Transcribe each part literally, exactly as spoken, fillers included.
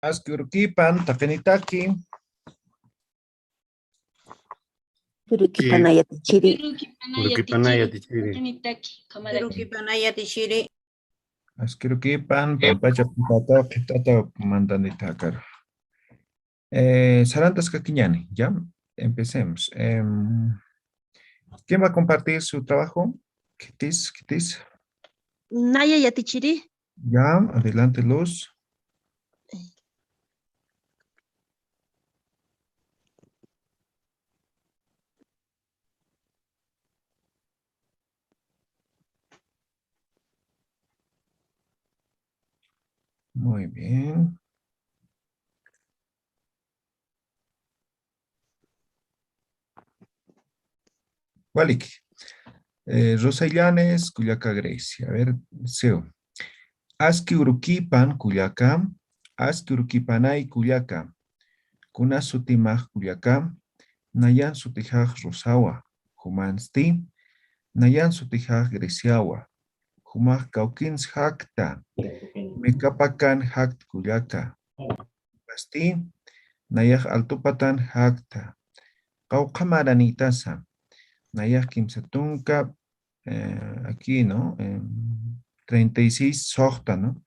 Aski urukipan, taqinitaki. Urukipan ayatichiri. Urukipan ayatichiri. Taqinitaki, ukhamaraki. Urukipan ayatichiri. Aski urukipan, pampacha pantata, qhiptata mandanita akar. Eh, sarantaskakiñäni, ¿ya? Empecemos. Em, ¿quién va a compartir su trabajo? Khitis, khitis. Naya yatichiri. Ya, adelante, Luz. Muy bien. Walik. Eh, Rosa Illanes, kullaka Grecia. A ver, sigo. Aski urukipan kullaka, aski urukipanay kullaka. Kuna sutimax kullaka, nayan sutijax Rosawa, jumansti, nayan sutijax Greciawa, jumax kawkins jakta, mekapakan jakt kullaka. Masti, nayax altupatan jakta. Qawqha maranitasa, nayax kimsa tunka, eh, aquí, ¿no? Em, treinta y seis soxta, ¿no?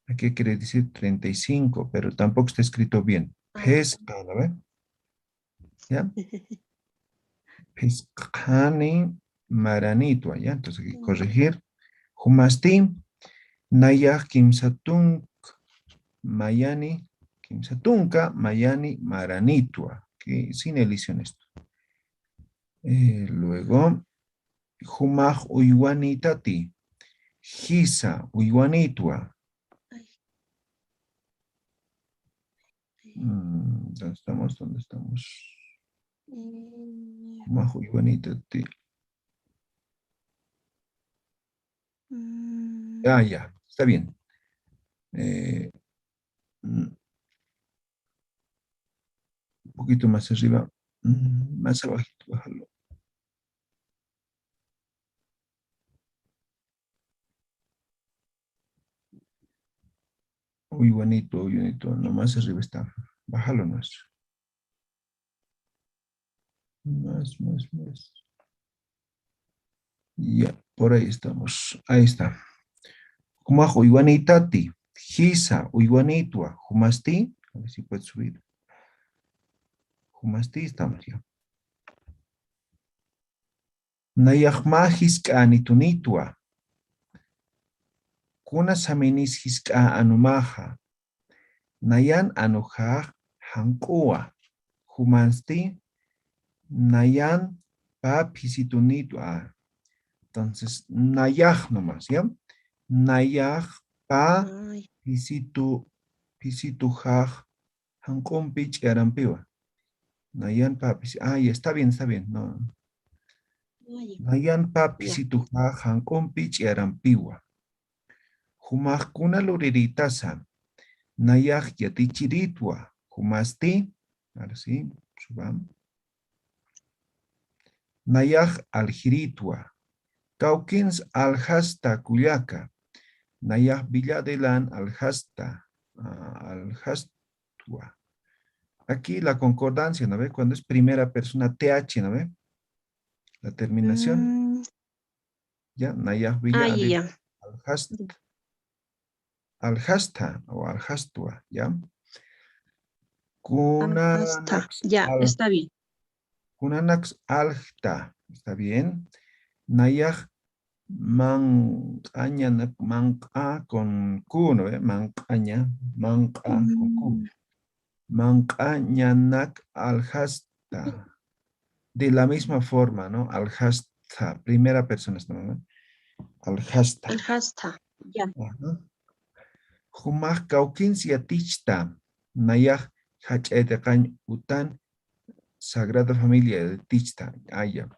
Aquí quiere decir treinta y cinco, pero tampoco está escrito bien. Phisqa, ¿no ve? ¿Ya? Phisqani maranitwa, ¿ya? Entonces hay que corregir. Jumasti, nayax kimsa tunka mayani, kimsa tunka mayani maranitwa. Que sin elision esto. Eh, luego, jumax uywanitati, jisa uywanitwa. Mm, ¿dónde estamos? ¿Dónde estamos? Jumax uywanitati. Ah, ya, está bien. Eh, mm, un poquito más arriba, mm, más abajito, bájalo. Uywanitwa, uywanitwa, no, más arriba está. Bájalo más. Más, más, más. Ya, por ahí estamos. Ahí está. Jumax uywanitati, jisa uywanitwa, jumasti, a ver si puede subir. Jumasti, estamos ya. Nayax mä jisk'änitunitwa. Kuna saminis jisk'a anumaxa. Nayan anujax janq'uwa. Jumansti, nayan pä phisitunitwa. Entonces, nayax nomás, ¿ya? Nayax pä phisitu, phisitujax janq'umpi ch'iyarampiwa. Nayan pä phisi, ah, ya, está bien, está bien, no. Nayan pä phisitujax janq'umpi ch'iyarampiwa. Jumax kuna luriritasa, nayax yatichiritwa, jumasti, ahora sí, subamos. Nayax aljiritwa. Kawkins aljasta kullaka. Nayax Villa Adelán aljasta, ah, aljastwa. Aquí la concordancia, ¿no ve? Cuando es primera persona T H, ¿no ve? La terminación. Ya, nayax Villa Adelán aljasta. Aljasta o aljastwa, ¿ya? Kuna, ya, está bien. Kunanaks aljta, está bien. Nayax manq'añanak, manq'a con Q, ¿no ve? Manq'aña, manq'a con Q. Manq'añanak aljasta. De la misma forma, ¿no? Aljasta, primera persona, ¿no? Aljasta. Aljasta, ya. Jumax kawkins yatichta, nayax jach'a yatiqañ utan Sagrada Familia yatichta. Ah, ya.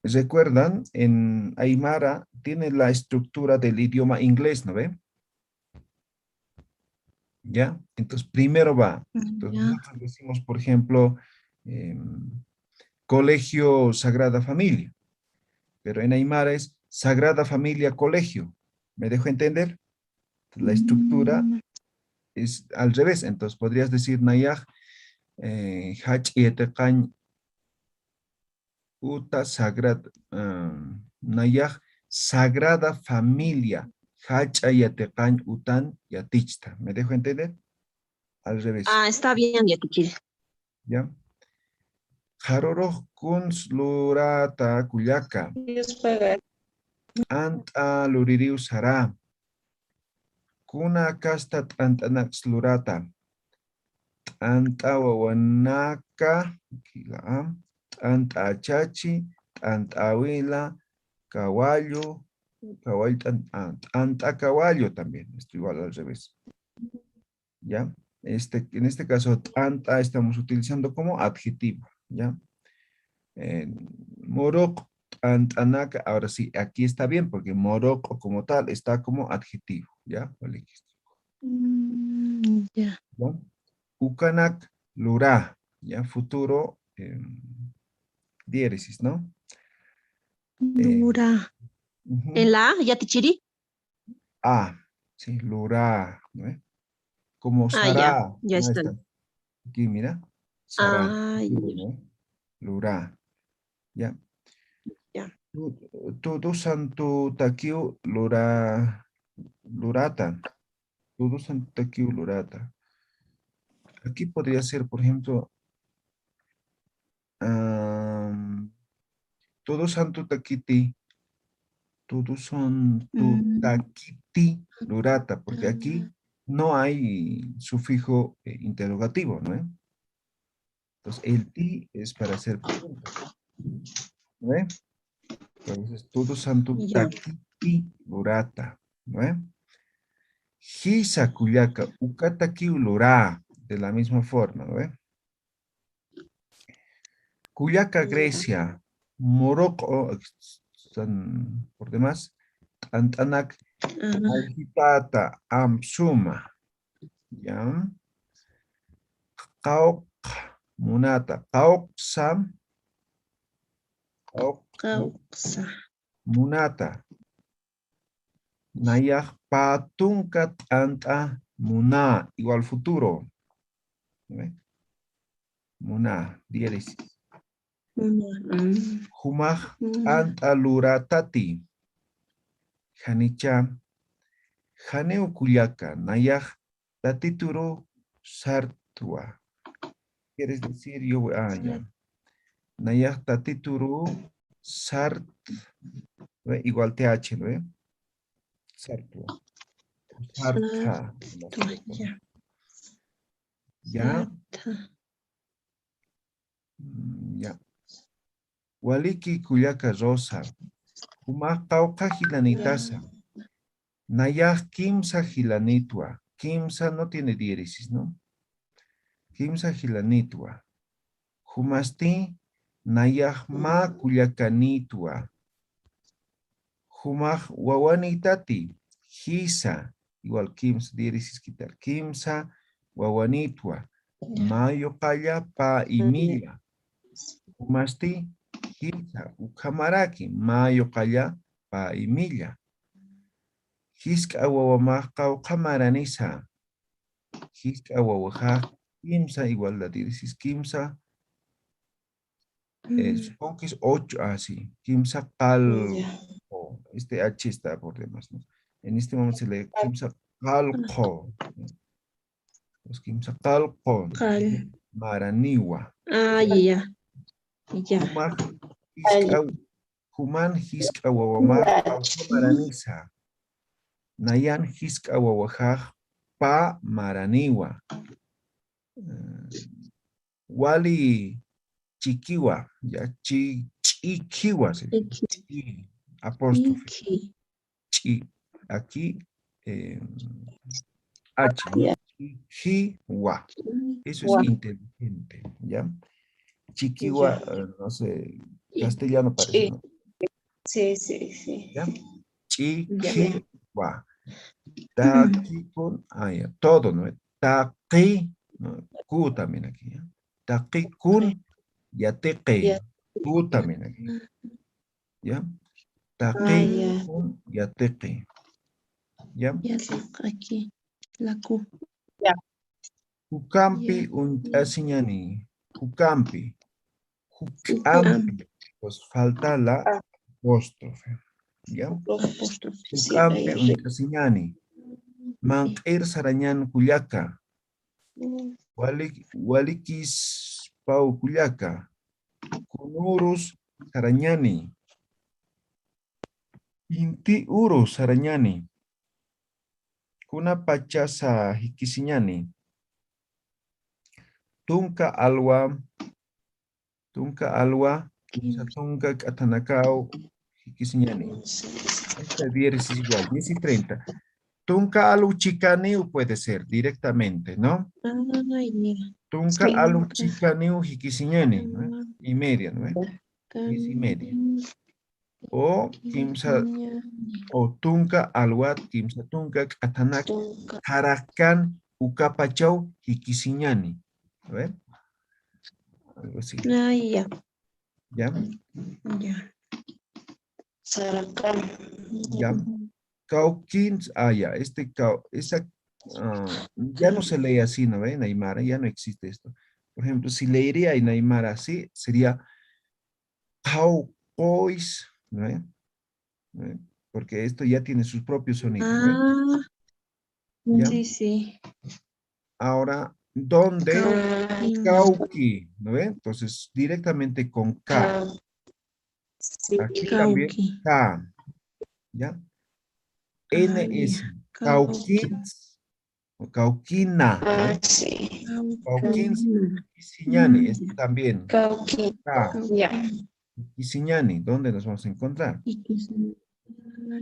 Recuerdan, en aymara tiene la estructura del idioma inglés, ¿no ve? ¿Ya? Entonces, primero va. Entonces, nosotros decimos, por ejemplo, em, Colegio Sagrada Familia, pero en aymara es Sagrada Familia Colegio. ¿Me dejo entender? La estructura es al revés. Entonces podrías decir, nayax, eh, jach'a yatiqañ uta sagrada, ah, nayax Sagrada Familia jach'a yatiqañ utan yatichta. ¿Me dejo entender? Al revés. Ah, está bien, yatichiri. ¿Ya? Qharürux kuns lurata kullaka. Dios paga. T'ant'a luririw sara. Kuna kasta t'ant'anaks lurata. T'ant'a wawanaka, kila, t'ant'a achachi, t'ant'a awila, caballo, caballo, t'an-, ah, t'ant'a caballo también, esto igual al revés. ¿Ya? Este, en este caso, t'ant'a estamos utilizando como adjetivo, ¿ya? Eh, muruq t'ant'anaka, ahora sí, aquí está bien, porque muruq como tal está como adjetivo, ¿ya? Walikistu. Mm, ya. ¿Ya? Ukanak lura, ¿ya? Futuro, eh, diéresis, ¿no? Eh, Lura. Ujú. En la A, yatichiri. Ah, sí, lura, ¿no ve? Como Ah, ya, sara, ya ahí está. Está. Aquí, mira. Sara, Ah, futuro, ya. ¿no? Lura. Ya. Ya. Tu-, Todos Santos takiw lura, lurata. Todos Santos takiw lurata. Aquí podría ser, por ejemplo, am, Todos Santos takiti. Todos Santos Mm. takiti lurata, porque aquí Ah. no hay sufijo, eh, interrogativo, ¿no? Entonces, el ti es para hacer preguntas. ¿No ve? Entonces, Todos Santos Ya. takiti lurata, ¿no ve? Jisa kullaka, uka takiw lura, de la misma forma, ¿no ve? Kullaka Ya. Grecia, muruq, o, están por demás, t'ant'anak, Ah, aljitata, amp suma. ¿Ya? Qawqha munata, qawqsa, qawqha qawqsa. munata. Nayax pä tunka t'ant'a munä, igual futuro. ¿Ve? Munä, diéresis. Munä, mm. Jumax Munä. t'ant'a luratati. Janicha, janiw kullaka, nayax tatituru sartwa. Quieres decir, yo voy, ah, ya. Sart. Nayax tatituru sart, ¿ve? Igual T H, ¿ve? Sartwa. Sartha. Sartwa, ya. Ya. Sartha. Mm, ya. Waliki kullaka Rosa. Jumax qawqha jilanitasa. Nayax kimsa jilanitwa. Kimsa no tiene diéresis, ¿no? Kimsa jilanitwa. Jumasti nayax mä kullakanitwa. Jumax wawanitati. Jisa. Igual kimsa, diéresis quitar. Kimsa wawanitwa. Mä yuqalla pä imilla. Jumasti jisa ukhamaraki mä yuqalla pä imilla. Jisk'a wawamax qawqha maranisa. Jisk'a wawaxax kimsa igual la diéresis kimsa. Eh, supongo que es ocho, ah, sí. Kimsa qallqu. Este H está por demás, ¿no? En este momento se lee kimsa qallqu. Pues kimsa qallqu. Maraniwa. Ah, ya. Ya. Jumax jisk'a, juman jisk'a wawamax qawqha maranisa. Nayan jisk'a wawaxax pä maraniwa. Eh, wali chikiwa, ya, chi-, ch'ikiwa, sí. Ch'i, apóstrofe. Ch'i, aquí, eh, H, ¿no? Chikiwa. Eso es inteligente, ¿ya? Chikiwa, eh, no sé, castellano parece, ¿no? Sí, sí, sí. ¿Ya? Chikiwa. Taqikun, ah, ya, todo, ¿no? Taqi, ¿no? Ku también aquí, ¿ya? Taqikun yatiqi. Ku también aquí. ¿Ya? Taqikun yatiqi. ¿Ya? Yatiqi. La ku. Jukampi uñt'asiñani. Jukampi. Juk'ampi. Pues falta la apóstrofe. ¿Ya? Juk'ampi uñt'asiñani. Manq'ir sarañan kullaka. Walik, walikispaw kullaka. Kunurus sarañani. Inti uru sarañani. Kuna pachasa jikisiñani. Tunka alwa, tunka alwa, kimsa tunka k'athanakaw jikisiñani. Esta diez es igual, diez y treinta. Tunka alw chikaniw puede ser directamente, ¿no? Tunka alw chikaniw jikisiñani, ¿no? Y media, ¿no? Diez y media. O kimsa, o tunka alwat, kimsa tunka k'athanak, jarakan ukapachaw jikisiñani. ¿Ve? Algo así. Ah, ya. ¿Ya? Ya. Sarakan. Ya. Kawkins, ah, ya, este kau, esa, ah, ya no se lee así, ¿no ve? En aymara, ya no existe esto. Por ejemplo, si leería en aymara así, sería Qawqois, ¿no ve? ¿No ve? Porque esto ya tiene sus propios sonidos, ¿no ve? Ah, ¿ya? Sí, sí. Ahora, ¿dónde? Kawki. Kawki, ¿no ve? Entonces, directamente con K. Kawki. Sí. Aquí también K. ¿Ya? Ah, N S. Ya. Kawki. Kawkins. Kawkina, ¿no? Ah, sí. Kawkins, jikisiñani, esto también. Kawki. Ah, ya. Jikisiñani, ¿dónde nos vamos a encontrar? Jikisiñani.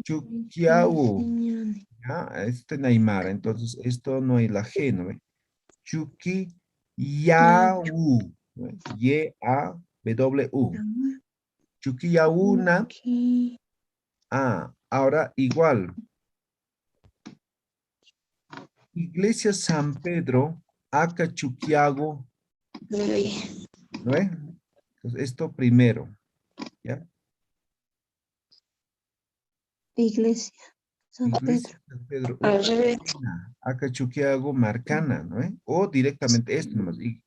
Chukiawu. Ya, este en aymara, entonces esto no hay la G, ¿no ve? Chukiyawu, ¿no ve? Y A W. Chukiyauna. Ok. Ah, ahora igual. Iglesia San Pedro, aka Chukiyawu. Ay. ¿No ve? Entonces, esto primero, ¿ya? Iglesia San Pedro. Iglesia San Pedro, al revés. Uka Chukiyawu, aka Chukiyawu markana, ¿no ve? O directamente esto nomás. Y,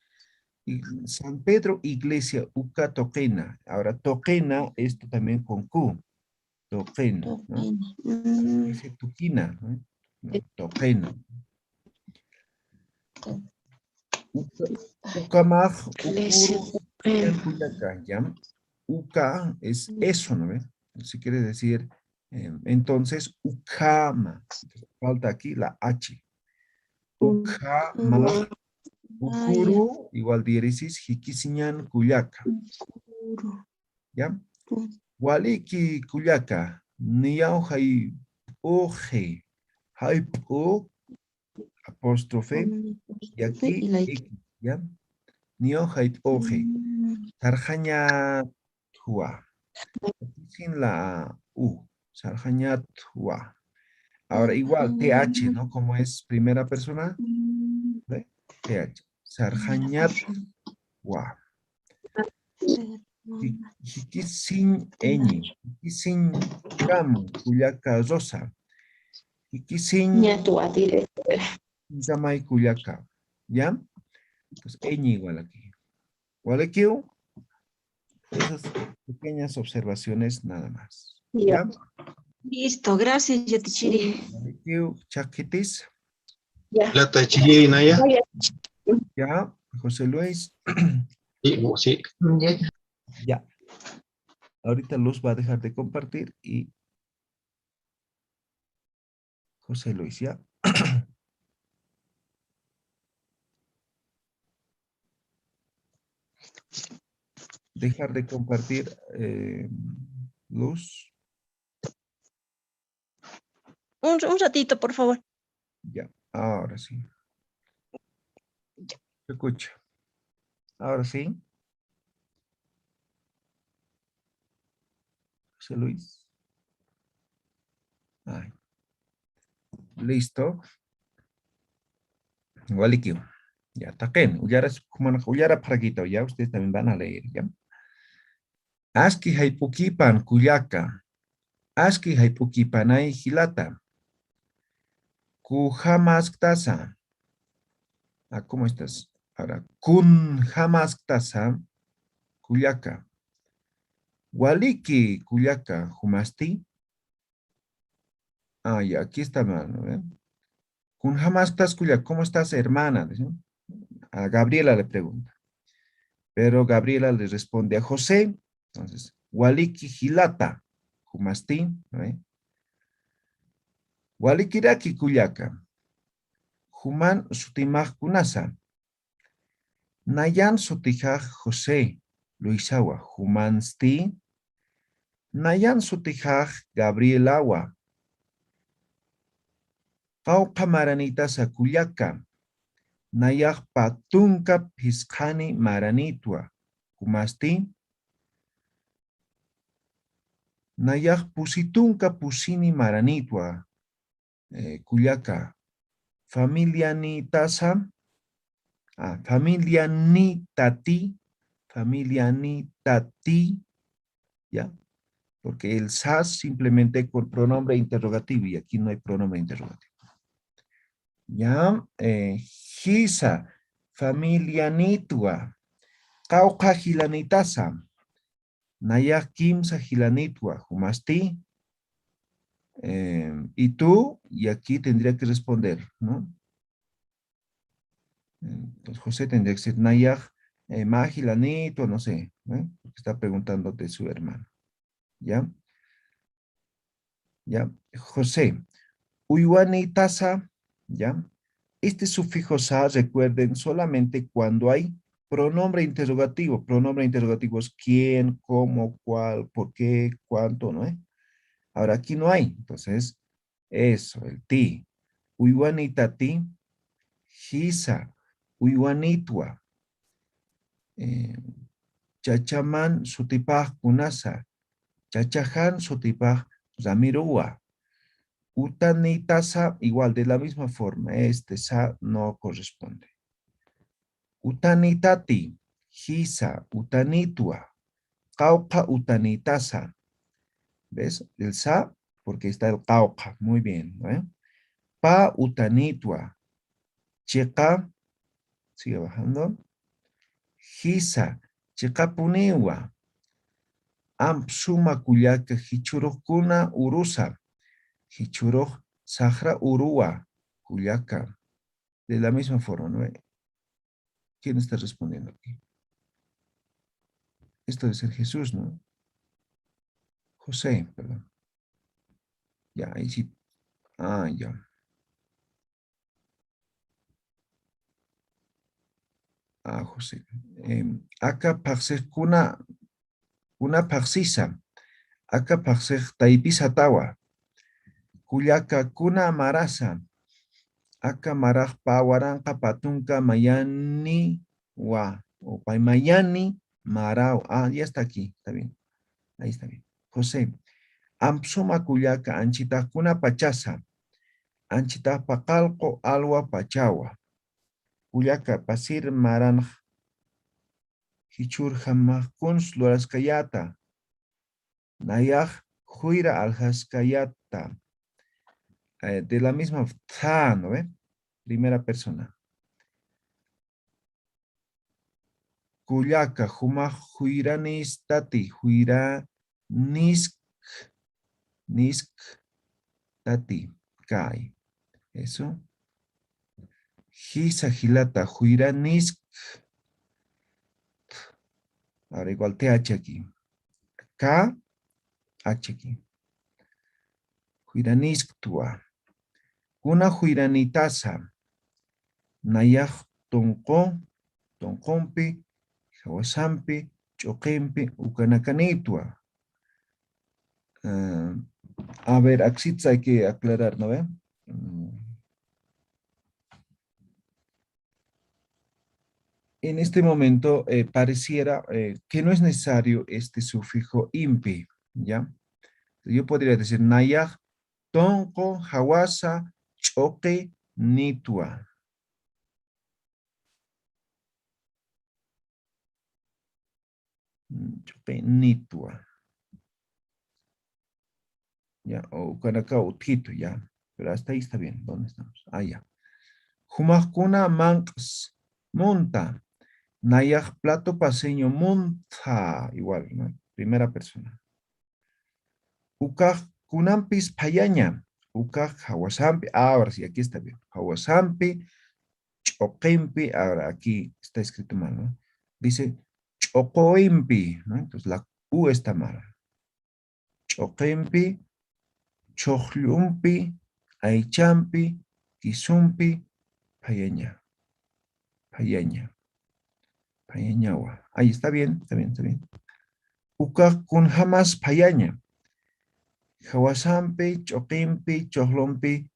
y San Pedro, iglesia, uka tuqina. Ahora, tuqina, esto también con Q. Tuqina, ¿no? Tuqina. Mm. Dice tuqina, ¿no? Sí. Tuqina. Uka, ukamax, ukuru, kullaka, ¿ya? Uka es eso, ¿no ve? Eso quiere decir, eh, entonces, ukhama. Falta aquí la H. Ukhama, ukuru, igual diéresis, jikisiñan kullaka. Ukuru. ¿Ya? Waliki kullaka, niyaw jayp'uxi, jayp'u, apóstrofe, y aquí X, ¿ya? Niyaw jayp'uxi. Sarxañatwa. Sin la U, sarxañatwa. Ahora igual, T H, ¿no? Como es primera persona, ¿ve? T H. Sarxañatwa. Ji-, jikisiñ eñi, jikisiñ kam, kullaka Rosa. Jikisiñ ñatwa, directo. Samay kullaka. ¿Ya? Entonces, eñi igual aquí. ¿Walikiw? Esas pequeñas observaciones nada más. Ya. ¿Ya? Listo, gracias, yatichiri. ¿Walikiw, Chakitis? Ya. Lata chiri, Naya. Ya, José Luis. Sí, sí. Ya. Ahorita Luz va a dejar de compartir y José Luis, ¿ya? Dejar de compartir, eh, Luz. Un, un ratito, por favor. Ya, ahora sí. Ya. Se escucha. Ahora sí. José Luis. Ay. Listo. Walikiw. Ya, taqin. Ullaras, kuman, ullara pharkitaw, ya. Ustedes también van a leer, ya. Aski jayp'ukipan kullaka. Aski jayp'ukipanay jilata. Kujamasktasa. Ah, ¿cómo estás? Ahora, kunjamasktasa, kullaka. Waliki, kullaka, ¿jumasti? Ah, ya, aquí está, hermano, ¿eh? Kunjamastas, kullaka, ¿cómo estás, hermana? Dice. A Gabriela le pregunta. Pero Gabriela le responde a José. Entonces, waliki jilata, ¿jumasti? ¿No ve? Walikiraki, kullaka. Juman sutimax kunasa. Nayan sutijax José, Luisawa, ¿jumansti? Nayan sutijax Gabrielawa. Qawqha maranitasa, kullaka. Nayax pä tunka phisqhani maranitwa, ¿jumasti? Nayax pusi tunka pusini maranitwa, eh, kullaka. Familianitasa, ah, familianitati, familianitati, ¿ya? Porque el sa simplemente con pronombre interrogativo y aquí no hay pronombre interrogativo. ¿Ya? Eh, jisa, familianitwa, qawqha jilanitasa, nayax kimsa jilanitwa, ¿jumasti? Eh, y tú, y aquí tendría que responder, ¿no? Entonces, José tendría que ser nayax, eh, mä jilanitwa, no sé, ¿eh? Porque está preguntando de su hermano. ¿Ya? ¿Ya? José, uywanitasa, ¿ya? Este sufijo sa, recuerden, solamente cuando hay pronombre interrogativo. Pronombre interrogativo es quién, cómo, cuál, por qué, cuánto, ¿no es? Ahora aquí no hay. Entonces, eso, el ti. Uywanitati, jisa, uywanitwa. Eh, chachaman sutipax kunasa, chachajan sutipax Ramirowa. Utanitasa, igual, de la misma forma, este sa no corresponde. Utanitati, jisa, utanitwa, qawqha utanitasa. ¿Ves? El sa, porque está el qawqha. Muy bien, ¿no? Pä utanitwa, chiqa, sigue bajando. Jisa, chiqapuniwa. Amp suma, kullaka, jichhürux kuna urusa. Jichhürux saxra uruwa, kullaka. De la misma forma, ¿no? ¿Quién está respondiendo aquí? Esto debe ser Jesús, ¿no? José, perdón. Ya, ahí sí. Ah, ya. Ah, José. Em, aka phaxsix kuna, kuna phaxsisa. Aka phaxsix taypisatawa. Kullaka, kuna marasa. Aka marax pä waranqa pä tunka mayaniwa. O pä mayani maraw. Ah, ya está aquí. Está bien. Ahí está bien. José, amp suma, kullaka, anchitax kuna pachasa. Anchitax paqallqu alwa pachawa. Kullaka, pasir maranx jichhürjamax kuns luraskayäta. Nayax juyra aljaskayäta. Eh, de la misma forma, ¿no ve? Primera persona. Kullaka, jumax juyranïstati, juyranïsk, nisk, tati, kay. Eso. Jisa jilata, juyranïsk. Ahora igual T H aquí. K, H aquí. Juyranïsktwa. Kuna juyranïtasa. Nayax tunqu, tunqumpi, jawasampi, ch'uqimpi, ukanakanïtwa. Ah, a ver, aksitsa hay que aclarar, ¿no ve? Mm. En este momento, eh, pareciera, eh, que no es necesario este sufijo impi, ¿ya? Yo podría decir, nayax tunqu jawasa ch'uqinïtwa. Mm, ch'uqinïtwa. Ya, o ukanakaw utjitu, ya. Pero hasta ahí está bien. ¿Dónde estamos? Ah, ya. Jumaxkuna manq'smunta, nayax plato paceño munta, igual, ¿no? Primera persona. Ukax kunampis phayaña, ukax jawasampi, ahora sí, aquí está bien, jawasampi, ch'uqimpi, ahora aquí está escrito mal, ¿no? Dice, ch'uqimpi, ¿no? Entonces la U está mal. Ch'uqimpi, chhuxllumpi, aychampi, kisumpi, phayaña. Phayaña. Phayañawa. Ahí está bien, está bien, está bien. Ukax kunjamas phayaña. Jawasampi, ch'uqimpi, chhuxllumpi,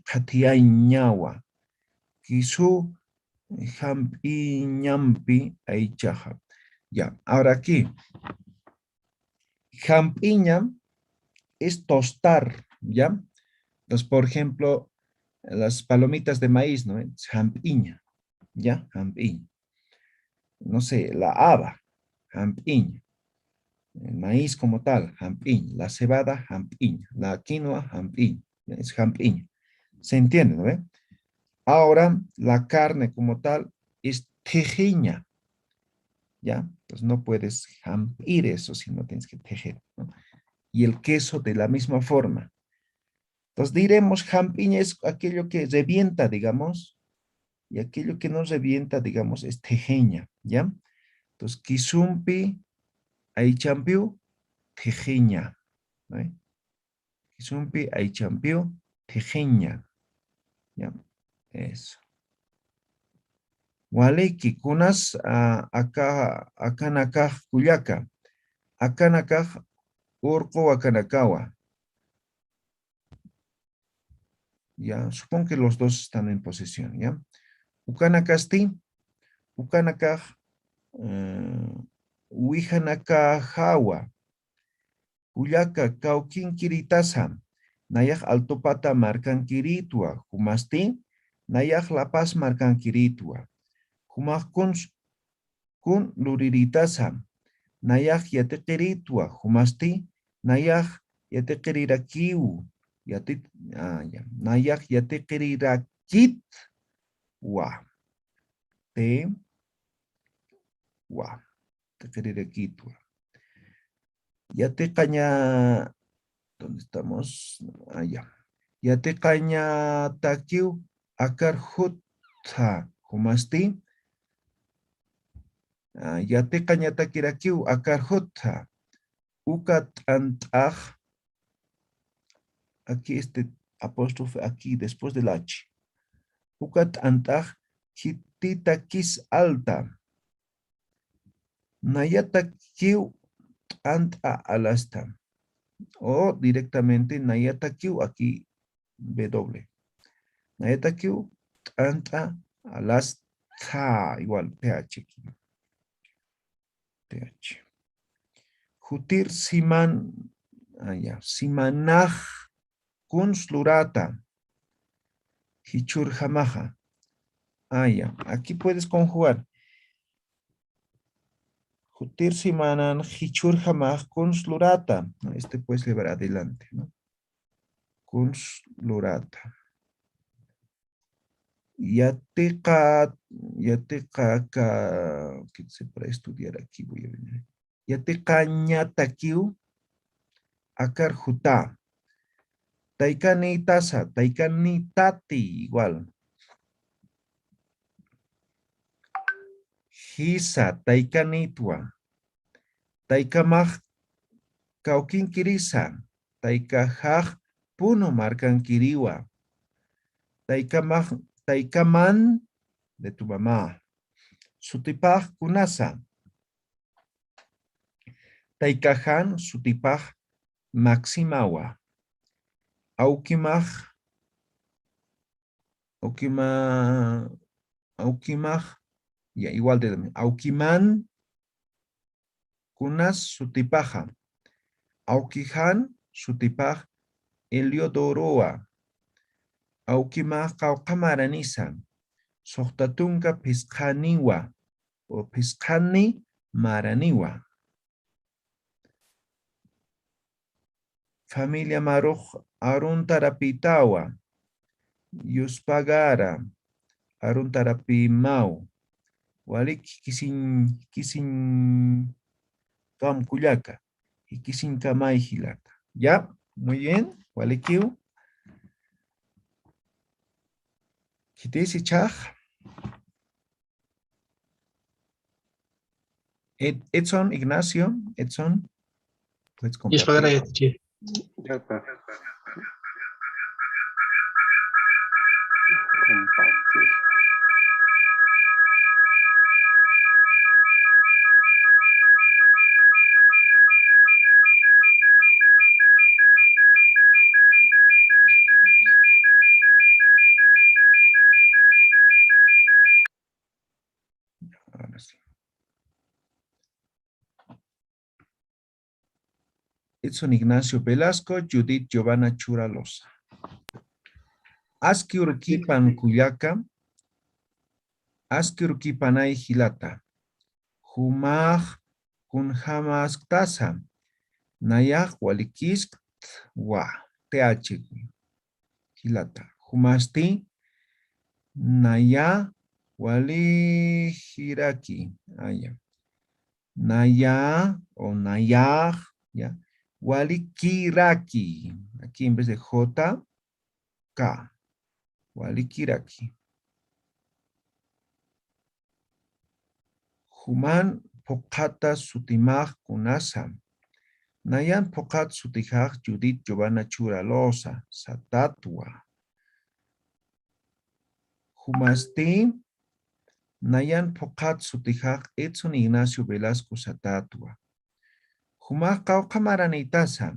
qhathiyañawa. Kisu jamp'iñampi aychaxa. Ya, ahora aquí, jamp'iña es tostar, ¿ya? Entonces, por ejemplo, las palomitas de maíz, ¿no? Es jamp'iña, ¿ya? Jamp'iña. No sé, la haba, jamp'iña. El maíz como tal, jamp'iña. La cebada, jamp'iña. La quinoa, jamp'iña. Es jamp'iña. ¿Se entiende, no ve? Ahora, la carne como tal es thijiña. ¿Ya? Entonces no puedes jamp'ir eso, sino tienes que tejer, ¿no? Y el queso de la misma forma. Entonces diremos, jamp'iña es aquello que revienta, digamos, y aquello que no revienta, digamos, es thijiña, ¿ya? Entonces, kisumpi, aychampiw, thijiña, ¿no? Kisumpi, aychampiw, thijiña. ¿Ya? Eso. Waliki, kunas, ah, aka, akanakax kullaka. Akanakax urqu akanakawa. Ya, supongo que los dos están en posesión, ¿ya? Ukanakasti, ukanakax, eh, wijanakaxawa. Kullaka, kawkinkiritasa, nayax Altupata markankiritwa, jumasti, nayax La Paz markankiritwa. Jumax kuns, kun luriritasa, nayax yatiqiritwa, jumasti, nayax yatiqirirakiw, yati-, ah, ya, nayax yatiqirirakitwa. Te, wa, yatiqirirakitwa. Yatiqaña, ¿dónde estamos? Ah, ya. Yatiqañatakiw akar jutha, jumasti. Ah, yatiqañatakirakiw akar jutha. Uka t'ant'ax, aquí este apóstrofe, aquí después del H. Uka t'ant'ax khititakis alta. Nayatakiw t'ant'a alasta. O directamente nayatakiw aquí W. Nayatakiw t'ant'a alasta igual T H aquí. T H. Jutir siman, ah, ya, simanax kuns lurata. Jichhurjamaxa. Ah, ya. Aquí puedes conjugar. Jutir simanan jichhurjamax kuns lurata. Este puedes llevar adelante, ¿no? Kuns lurata. Yatiqa, yatiqa ka, ¿qué dice? Para estudiar aquí voy a venir. Yatiqañatakiw akar juta. Taykanïtasa, taykanïtati igual. Jisa, taykanïtwa. Taykamax kawkinkirisa, taykaxax Puno markankiriwa. Taykamax, taykaman de tu mamá. Sutipax kunasa. Taykaxan sutipax Maximawa. Awkimax, awkima, awkimax, ya, igual de, awkiman kunas sutipaxa. Awkixan sutipax Heliodorowa. Awkimax qawqha maranisa. Suxta tunka phisqaniwa o phisqani maraniwa. Familia marux aruntarapitawa, yuspagara, aruntarapïmaw. Walik jikisiñ, jikisiñ kam kullaka. Jikisiñ kamay jilata. Ya, muy bien, walikiw. Khitis ichhax. Ed-, Edson, Ignacio, Edson, puedes compartir. Compartir. Ahora sí. Edson Ignacio Velasco, Judith Giovanna Chura Loza. Aski urkipan kullaka, aski urkipanay jilata. Jumax kunjämasktasa, nayax waliskta, T H jilata. Jumasti, naya walijiraki. Aya. Naya o nayax, ya. Walikiraki. Aquí en vez de J, K. Walikiraki. Juman phuqhata sutimax kunasa. Nayan phuqhat sutixax Judith Giovanna Chura Loza, satätwa. Jumasti, nayan phuqhat sutixax Edson Ignacio Velasco satätwa. Jumax qawqha maranïtasa,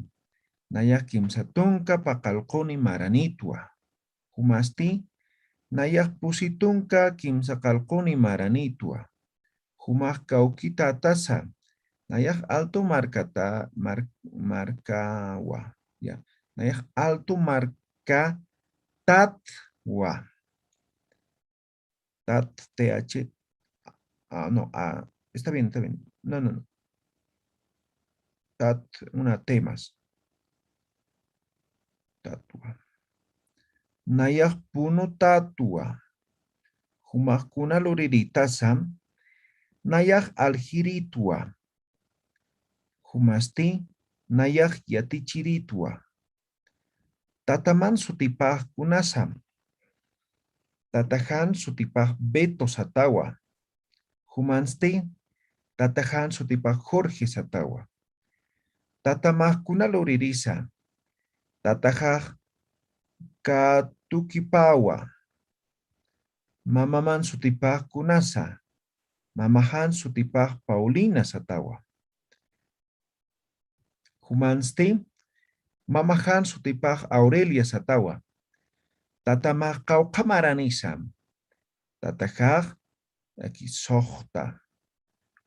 nayax kimsa tunka paqallquni maranïtwa. Jumasti, nayax pusi tunka kimsa qallquni maranïtwa. Jumax kawkitätasa, nayax Alto markata, mar-, markawa, ya. Nayax Alto markatätwa. Tat, T H, ah, no, ah, está bien, está bien. No, no, no. Tat, una T más. Tatwa. Nayax punutätwa. Jumax kuna lurirïtasa, nayax aljirïtwa. Jumasti, nayax yatichirïtwa. Tata Jan sutipax kunasa. Tata Jan sutipax Beto satawa. Jumansti, tata Jan sutipax Jorge satawa. Tata Max kuna luririsa. Tata Jax katukipawa. Mama Jan sutipax kunasa. Mama Jan sutipax Paulina satawa. Jumansti, Mama Jan sutipax Aurelia satawa. Tata Max qawqha maranïsa. Tata Jax, aquí suxta.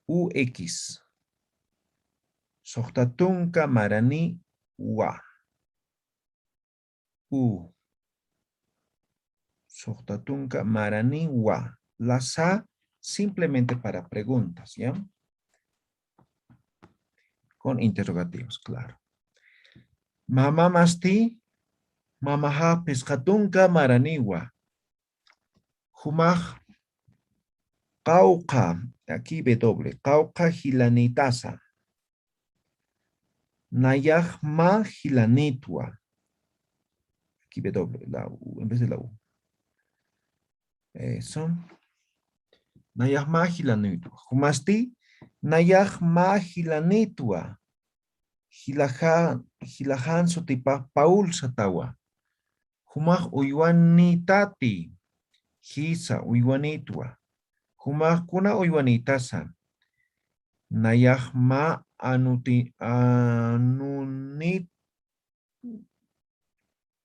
U X. Suxta tunka maranïwa. U. Suxta tunka maranïwa. Lasa simplemente para preguntas, ¿ya? Con interrogativos, claro. Mamamasti, mama Jax phisqa tunka maranïwa. Jumax qawqha, aquí W, qawqha jilanïtasa. Nayax mä jilanïtwa. Aquí W, la U, en vez de la U. Eso. Nayax mä jilanïtwa. Jumasti, nayax mä jilanïtwa. Jila Jan, Jila Jan sutipax Paul satawa. Jumax uywanïtati. Jisa, uywanïtwa. Jumax kuna uywanïtasa. Nayax mä anuti, anunït,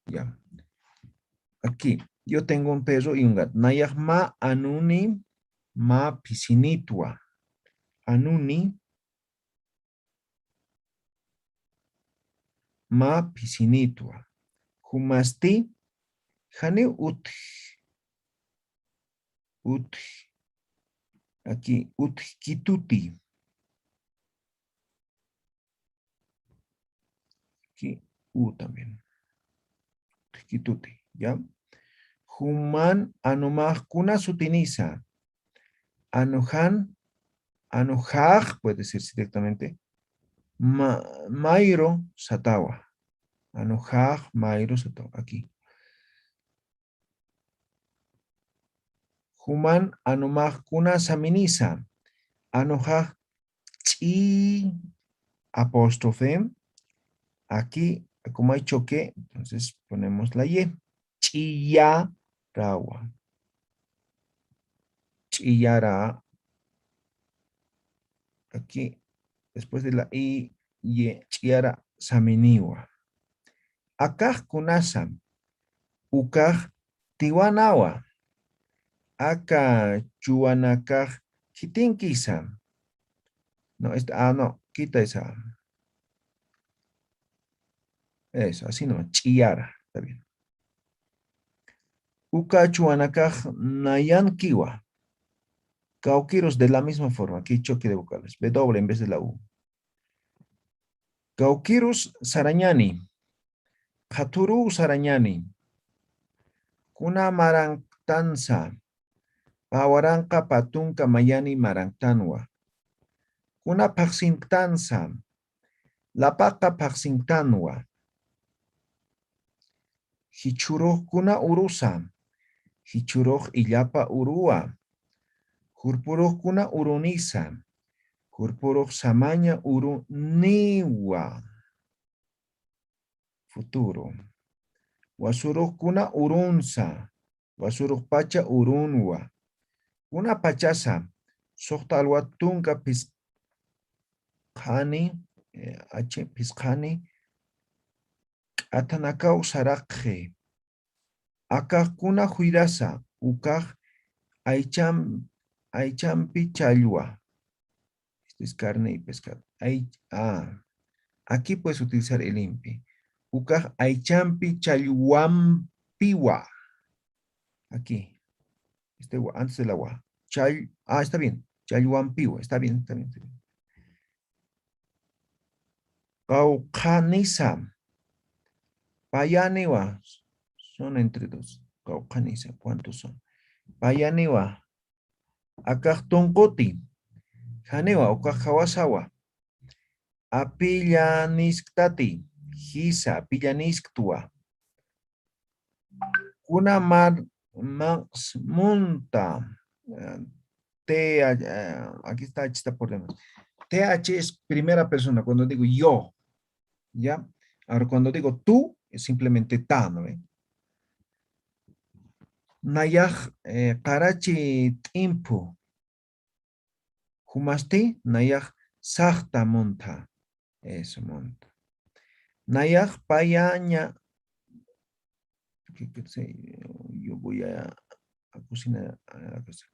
ya. Aquí, yo tengo un perro y un gato. Nayax mä anuni, mä phisinïtwa. Anuni, mä phisinïtwa. Jumasti, janiw utj, utj, aquí, utjkituti. Aquí, U también. Utjkituti, ¿ya? Juman anumax kuna sutinisa. Anujan, anujax, puede decirse directamente. Ma-, mayru satawa. Anujax mayru satawa. Aquí. Juman anumax kuna saminisa. Anujax ch'i apóstrofe. Aquí, como hay choque, entonces ponemos la ye. Ch'iyarawa. Ch'iyara. Aquí, después de la i, ye, ch'iyara saminiwa. Akax kunasa, ukax tiwanawa. Aka chuwanakax khitinkisa. No, esta, ah, no, quita esa. Eso, así nomás, ch'iyara, está bien. Uka chuwanakax nayankiwa. Kawkirus de la misma forma, aquí choque de vocales, W en vez de la U. Kawkirus sarañani, qhathuruw sarañani, kuna maranktansa, pä waranqa pä tunka mayani maranktanwa, kuna phaxsinktansa, lapaqa phaxsinktanwa, jichhurux kuna urusa, jichhurux illapa uruwa, jurpurux kuna urunisa, jurpurux samaña uruniwa. Futuro. Wasurux kuna urunsa, wasurux pacha urunwa. Kuna pachasa, suxta alwa tunka phisqani, eh, achi phisqani, k'athanakaw saraqxi. Akax kuna juyrasa, ukax aycham-, aychampi challwa. Esto es carne y pescado. Ay, ah, aquí puedes utilizar el impi. Ukax aychampi challwampiwa. Aquí. Este wa, antes de la wa. Chall-, ah, está bien. Challwampiwa. Está bien, está bien, está bien. Qawqhanisa. Payaniwa. Son entre dos. Qawqhanisa. ¿Cuántos son? Payaniwa. Akax tunquti. Janiwa, ukax qhawasawa. Apillanisktati. Jisa, apillanisktwa. Kuna mar-, maqsmunta. Eh, T, eh, aquí está, aquí está por demás. T H es primera persona, cuando digo yo, ¿ya? Ahora, cuando digo tú, es simplemente ta, ¿no ve? Nayax, eh, qarachi t'impu. Jumasti, nayax saxta munta. Eso, munta. Nayax payaña, ¿qué quiere decir? Yo voy a, a cocinar a la casa.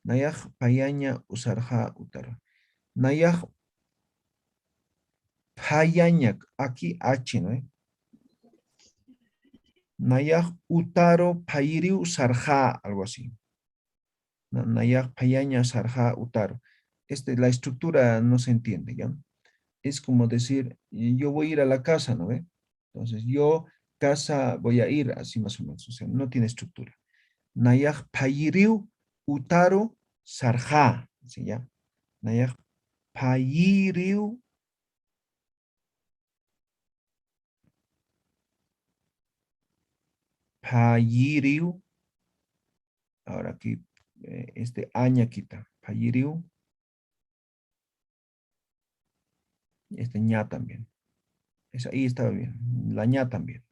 Nayax payaña usarxa utaru. Nayax payaña, aquí H, ¿no ve? Nayax utaru payiriw sarxa, algo así. Na-, nayax payaña sarxa utaru. Este, la estructura no se entiende, ¿ya? Es como decir, yo voy a ir a la casa, ¿no ve? Entonces, yo casa voy a ir, así más o menos. O sea, no tiene estructura. Nayax payiriw utaru sarxa, ¿sí, ya? Nayax payiriw Phayiriw. Ahora aquí, eh, este aña quita. Phayiriw. Este ña también. Esa ahí estaba bien. La ña también.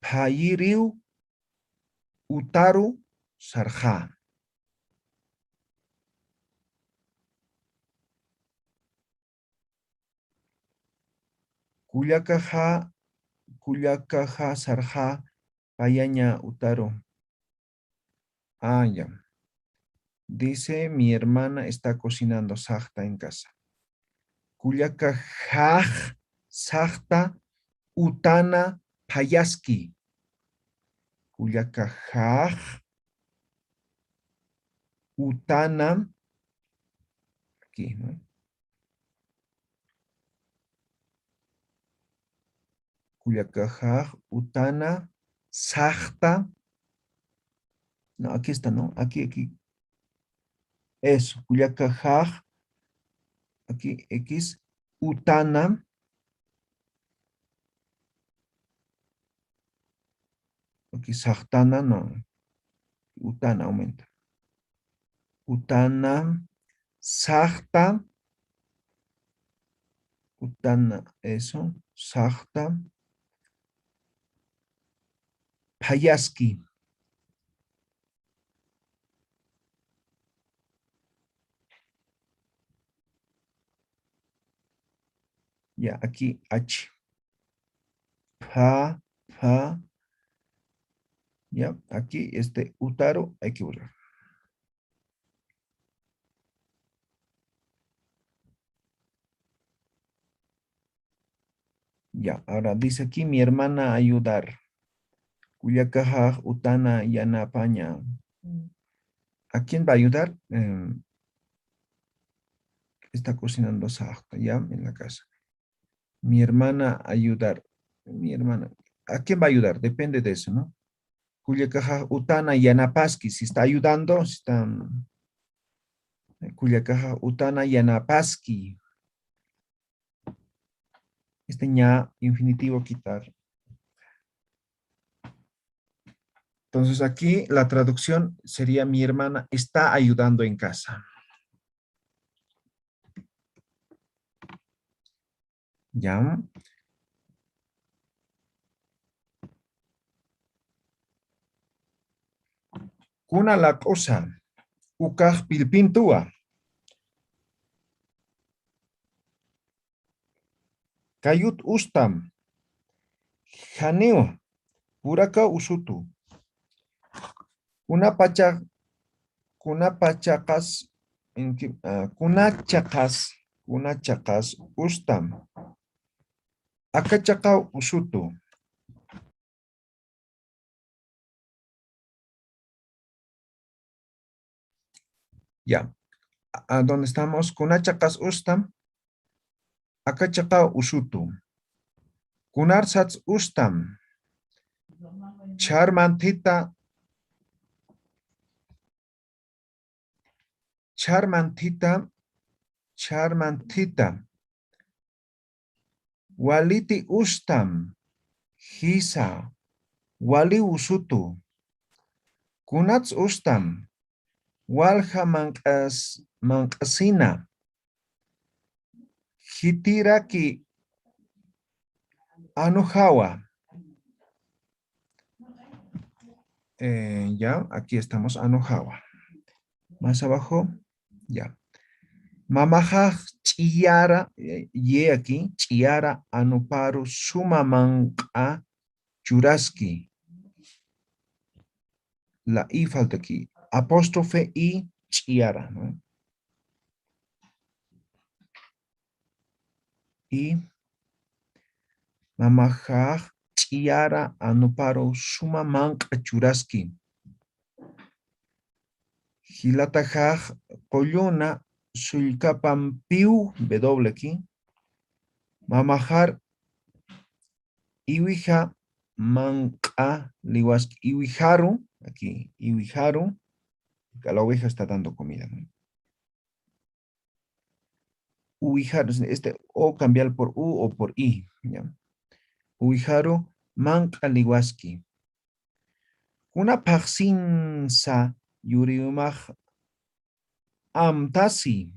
Phayiriw utaru sarxa. Kullakaxa, kullakaxa sarxa payaña utaru. Ah, ya. Dice, mi hermana está cocinando saxta en casa. Kullakaxax saxta utana phayaski. Kullakaxax utana, aquí, ¿no? Kullakaxax utana saxta No, aquí está, ¿no? Aquí, aquí. Eso, kullakaxax. Aquí, X, utana. Aquí, saxtana, no. Utana aumenta. Utana, saxta. Utana, eso, saxta. Phayaski. Ya, aquí, H. Pha, pha. Ya, aquí, este, utaro, hay que borrar. Ya, ahora dice aquí, mi hermana ayudar. Kullakaxax utana yanapaña. ¿A quién va a ayudar? Em, está cocinando saxta, ya, en la casa. Mi hermana ayudar. Mi hermana. ¿A quién va a ayudar? Depende de eso, ¿no? Kullakaxax utana yanapaski, si está ayudando, si está, mm, kullakaxax utana yanapaski. Este ña infinitivo quitar. Entonces aquí la traducción sería: mi hermana está ayudando en casa. Ya. Kuna laq'usa, ukax pillpintuwa. Kayut ustam, janiw, puraka usutu. Kunapacha, kunapachaqas, en que, ah, kunachaqas, kunachaqas ustam. Akachaqaw usutu. Ya. ¿A dónde estamos? Kunachaqas ustam. Akachaqaw usutu. Kunar sats ustam. Chharmanthita. Chharmanthita. Chharmanthita. Waliti ustam, jisa, wali usutu. Kunats ustam, walja manq'as, manq'asina. Jitiraki anujawa. Eh, ya, aquí estamos, anujawa. Más abajo, ya. Mamaxax ch'iyara, eh, ye aquí, ch'iyara anuparu suma manq'a churaski. La i falta aquí. Apóstrofe i ch'iyara, ¿no? I mamaxax ch'iyara anuparu suma manq'a churaski. Jilataxax qulluna sullkapampiw, w aquí. Mamaxar iwija manq'a liwaski, iwijaru, aquí, iwijaru, porque a la oveja está dando comida, ¿no? Uwijaru, este o cambiar por u o por i, ¿ya? Uwijaru manq'a liwaski. Kuna phaxsinsa yuriwimax amtasi,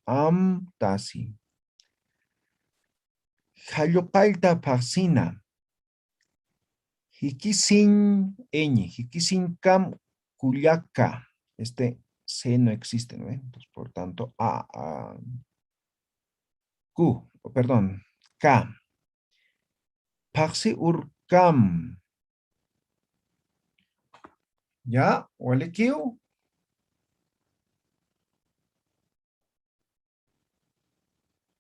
amtasi. Jalluqallta phaxsina. Jikisiñ, ñ, jikisiñkam kullaka. Este C no existe, ¿no ve? Entonces, por tanto, A, A, Q, perdón, K. Phaxsi urkam. Ya, walikiw.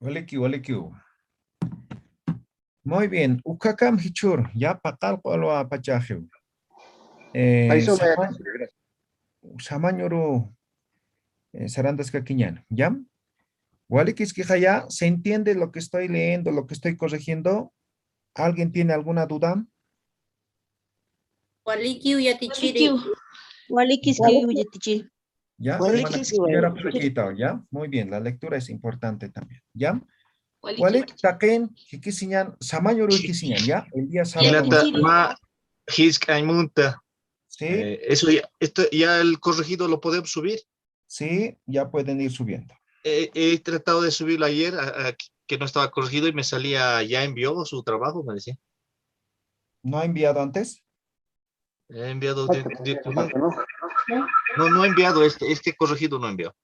Walikiw, walikiw. Muy bien, ukhakam jichhür, ya paqallqu alwa pachaxiw. Eh, Ay, sobre, sama-, gracias. Samañuru, eh, sarantaskakiñäni, ¿ya? Walikiskixaya, ¿se entiende lo que estoy leyendo, lo que estoy corrigiendo? ¿Alguien tiene alguna duda? Walikiw yatichiri. Walikiw. Walikiski, yatichiri. ¿Ya? Walikiski, Primera prueba, ¿ya? Muy bien, la lectura es importante también. ¿Ya? Walik taqin jikisiñan, samañ uru jikisiñan, ¿ya? El día sábado. Inata, mä jisk'añ munta. Sí, Eh, eso ya, esto ya el corregido lo podemos subir. Sí, ya pueden ir subiendo. Eh, he tratado de subirlo ayer, a- a- que no estaba corregido y me salía, ya envió su trabajo, me decía. ¿No ha enviado antes? He enviado de- de- no, no he enviado este, este corregido no envió.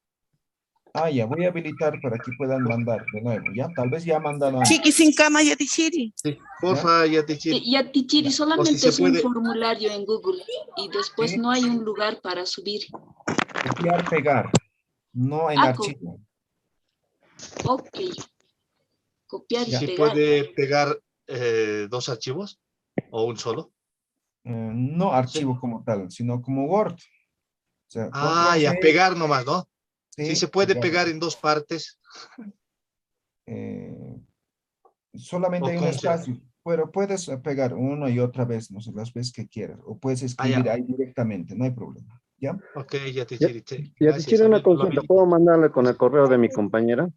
Ah, ya, voy a habilitar para que puedan mandar de nuevo, ¿ya? Tal vez ya mandaron antes. Jikisinkama, yatichiri. Sí, porfa, yatichiri. Yatichiri, O si solamente se es un puede. Formulario en Google y después Sí. No hay un lugar para subir. Copiar, pegar, no en Ah, co- archivo. Ok. Copiar y ¿Se pegar. Puede pegar eh, dos archivos o un solo? Eh, no archivo como tal, sino como Word. O sea, Ah, ya, control C, pegar nomás, ¿no? sí, Sí, se puede ya. Pegar en dos partes. Eh, solamente ¿O hay un cómo se llama? Espacio, pero puedes eh, pegar una y otra vez, no sé, las veces que quieras, o puedes Ah, ya. Escribir ahí directamente, no hay problema, ¿ya? Ok, yatichiri. Yatichiri, una consulta, ¿puedo mandarle con el correo de mi compañera?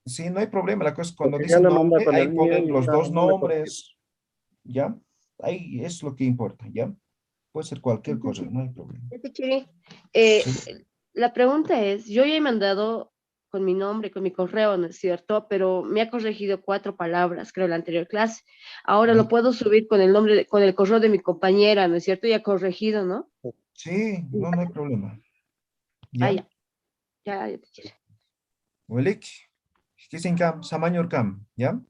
Sí, no hay problema, la cosa es cuando Porque ya dicen le mandé nombre, con ahí el mío ponen y los ya dos no le nombres, ¿ya? Ahí es lo que importa, ¿ya? Puede ser cualquier cosa, no hay problema. Yatichiri, eh, Sí. La pregunta es, yo ya he mandado con mi nombre, con mi correo, ¿no es cierto? Pero me ha corregido cuatro palabras, creo, la anterior clase. Ahora lo puedo subir con el nombre, de- con el correo de mi compañera, ¿no es cierto? Ya corregido, ¿no? Sí, no, no hay problema. Ah, ya. Ya, ya te quiero. Walik, jikisinkam, samañ urkam, ¿ya?